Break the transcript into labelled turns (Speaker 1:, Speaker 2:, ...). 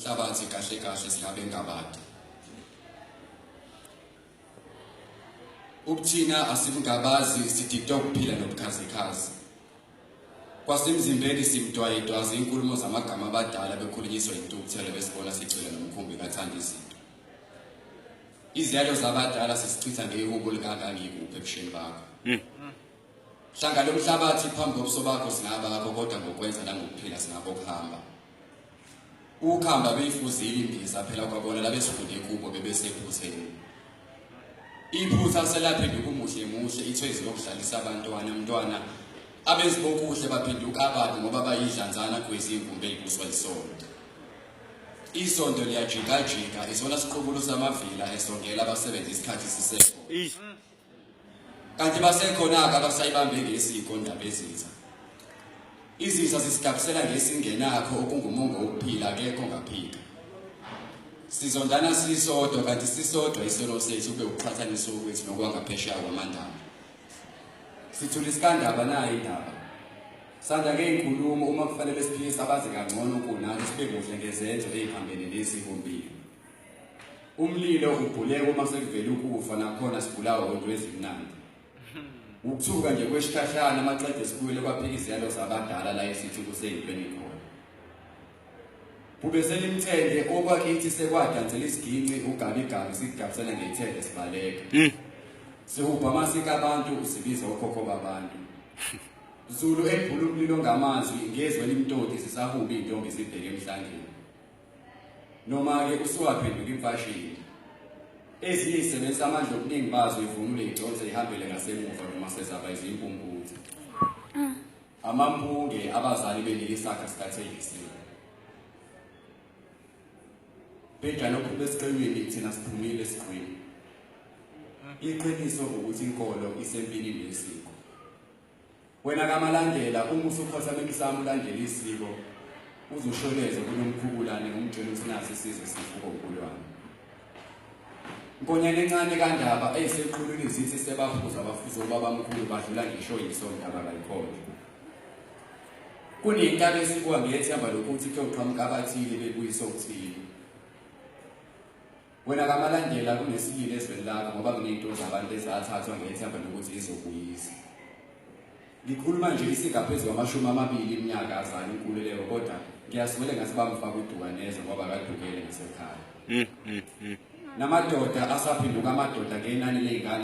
Speaker 1: Umhlabathi kahle kahle singabe ngabade. Ubuthina asimngabazi sididwa ukuphila nobukhazikhazi. Kwasemzimbeni simdwayidwaza inkulumo zamagama abadala bekhulunyiswa intukuthelo besibona sicwila nomkhumbi kathanda izinto. Iziyalo zabadala sisichitha ngehubo likangangikuphi ebusheni bakho. Hlanga lomhlabathi phambi kobuso bakho singabakho kodwa ngokwenza nangokuphila singabokuhamba. Ukhamba beyifuzile imbiza phela kwabona labesifunde kubo bebesephutheni. Iphutha selaphenduka umuhle muhle ithwezi lokudlalisa abantwana mntwana abenzi bokuhle baphenduka ababi ngoba bayidlanzana kwezingumbe elibuswa isonto. Isonto liyajikajika isona siqubulo samavila esongela abasebenzi isikhathi sisekho. Kanti basekhona-ke abasayibambe ngesiko ndaba ezitha. Izitha zisigabisela ngesingenakho okungumongo wokuphila akekho ongaphika. Sizondana sisodwa kanti sisodwa isono sethu kube ukuqhathanisa okwethu nokwangaphesheya kwamandaba. Sithula isikandaba nayo indaba. Sanda ngey'nkulumo uma kufanele siphikise abazi kangcono kunathi sibe kuhle ngezenzo ey'phambene nesikompilo. Umlilo ubhuleka uma sekuvela ukufa nakhona sibulawa into ezimnandi. Ukuthuka nje kwesikhashana amaqede sibuyele kwaphika iziyalo zabadala la esithi kuseyintweni khona. Kube selimthende okwakithi sekwadansela isiginci ugabigabi sikugabisela ngethende sibaleka. Sihubha amasiko abantu sibiza okhokho babantu. Zulu ebhula umlilo ngamazwi ngezwe elimtoti sisahuba iy'ntombi zibheke emhlangeni. Noma-ke usuwaphenduka imfashini. Ezinye zisebenzisa amandla obuningi bazo ivunule iconse ihambele ngasemuva noma sezaba izimpumputhe. Amampunge abazali benika isaga sikaThengisiwe. Bhejane ophuma esiqiwini thina siphumile esiqwini. Iqiniso ukuthi inkolo isempini nesiko. Wena kaMalandela uma usukhothama emsamo ulandela isiko uzushweleze kunomkhukulane ngomtshela ukuthi nasi isizwe sivuka ukulwana. Nkonyane encane kandaba eyiseqhulwini zithi sebafuza abafuza obabamkhulu badlula ngisho yisondaba kayikhona. Kunentaba esibuka ngethemba lokuthi kuyoqhamuka abathile bebuyisa okuthile. Wena kaMalandela kunesililo ezweni lakho ngoba kunento zabantu ezathathwa ngethemba lokuthi izobuyisa. Ngikhuluma nje isingaphezu kwamashumi 20 iminyaka azala inkululeko kodwa ngiyaswele ngathi bamfaka udukaneze ngoba akadukele ngasekhaya. Namadoda asaphenduka amadoda ngenani ley'ngane.